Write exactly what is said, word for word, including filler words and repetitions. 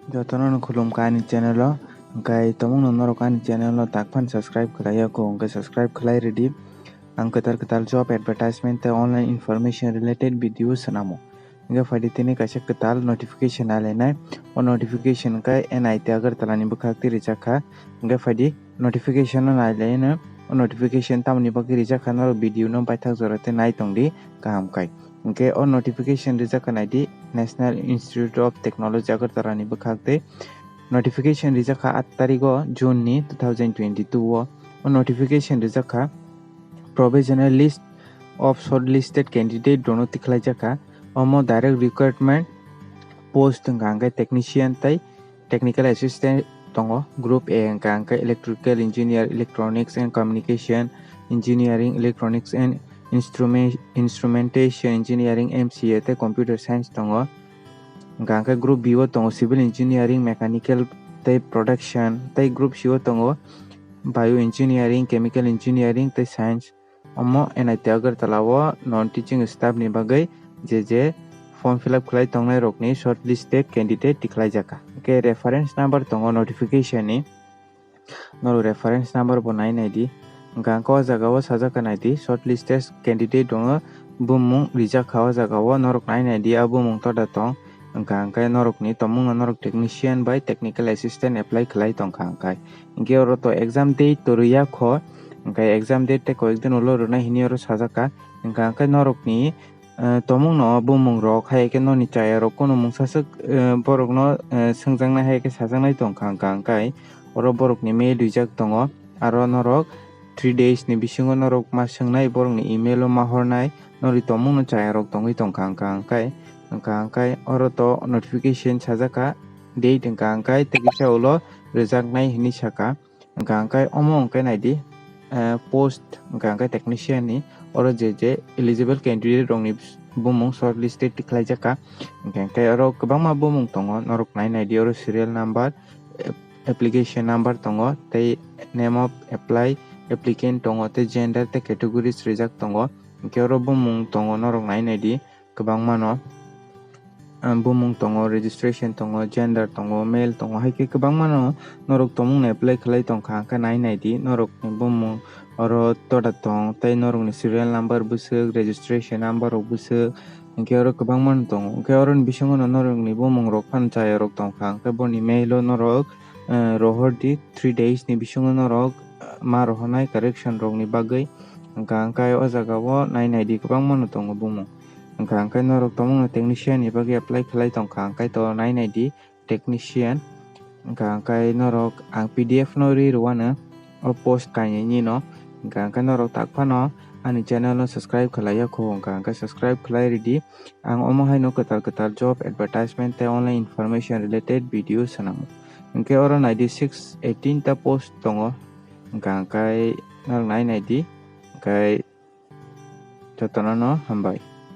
Jotono no khulumkha ani channel o, hwnkhe tomungno norok ani channel o tak phano subscribe khlai ya kho, hwnkhe subscribe khlai rwdi. Ang kwtal kwtal job advertisement tei online information related video swnamo. Hwnkhe phaidi tini kaisa kwtal notification nailainai. O notification hwnkhe N I T Agartala ni bwkhak twi rijak kha. Hwnkhe phaidi notification no nailaino. O notification tamoni bagwi rijak kha, norok video no baithak jora tei nai tongdi, kaham khai. Hwnkhe o notification rijak kha naidi National Institute of Technology Agartala ni bwkhak tei notification rijak kha aat tarikh o June ni two thousand twenty-two o. O notification rijak kha provisional list of shortlisted candidate rokno tikhlaijak kha. Omo direct recruitment post wngkha hwnkhe technician tei technical assistant tongo. Group A wngkha hwnkhe electrical engineer, electronics and communication engineering, electronics and instrument-, instrumentation engineering, M C A tei computer science tongo. Hwnkha hwnkhe group B o tongo civil engineering, mechanical tei production, tei group C o tongo bio engineering, chemical engineering tei science. Omo N I T Agartala o non teaching staff ni bagwi je je form fill up khlai tongnai rokni shortlisted candidate tikhlai jaka. Hwnkhe reference number tongo notification ni. Norok reference number bo nai nai di. Hwnkha hwnkhe o jaga o sajak kha nai di, shortlisted candidate rokno bumung rijak kha o jaga o, norok nai nai di a bumung toda tong. Hwnkha hwnkhe norokni tomungno norok technician bai technical assistant apply khlai tong kha hwnkhe. Hwnkhe oro to exam date to rwya kho, hwnkhe exam date tei koyek din ulo rwnai hinwi oro sajak kha. Hwnkha hwnkhe norokni eh, tomungno bumung rok hai khe noni chaya rok kunu mungsa swk, eh, borok no, eh, swngjaknai hai khe sajaknai tong kha hwnkha hwnkhe oro borok ni mail rijak tongo, aro norok three days ni bisingo norok ma swngnai, borok ni email o ma hornai, nori tomungno chaya rok tongwi tong kha hwnkha hwnkhe, hwnkha hwnkhe oro to notification sajak kha date hwnkha hwnkhe tei kisa ulo rwjaknai hinwi saka. Hwnkha hwnkhe omo hwnkhe nai di, eh, post hwnkha hwnkhe technician ni, oro je je eligible candidate rokni bumung shortlisted tikhlaijak kha. Hwnkha hwnkhe oro kwbangma bumung tongo, norok nai nai di, oro serial number, ap-, application number tongo, tei name of apply, applicant tongo, tei gender tei categories rijak tongo. Hwnkhe oro bumung tongo, norok nai nai di. Kwbangmano, ah, bumung tongo, registration tongo, gender tongo, male tongo, hai khe kwbangmano norok tomungno apply khlai tong kha, hwnkhe nai nai di norokni bumung oro toda tong, tei norokni serial number bwswk, registration number rok bwswk, hwnkhe oro kwbangmano tongo. Hwnkhe oroni bisingo no norokni bumung rok phano chaya rok tong kha, hwnkhe boni mail o norok, eh, rohor di, three days ni bisingo norok, eh, ma rohornai correction rokni bagwi. Hwnkha hwnkhe o jaga o nai nai di kwbangmano tongo bumung. Hwnkha hwnkhe norok tomungno technician ni bagwi apply khlai tong kha, hwnkhe to nai nai di technician. Hwnkha hwnkhe norok ang P D F no ri rwano o post kainwi ni no. Hwnkha hwnkhe norok tak phano ani channel no subscribe khlai ya kho, hwnkha hwnkhe subscribe khlai ridi. Ang omo hai no kwtal kwtal job advertisement tei online information related video swnamo. Hwnkhe oro nai di six eighteen ta post tongo. Hwnkha hwnkhe norok nai nai di. Hwnkhe jotono no hambai.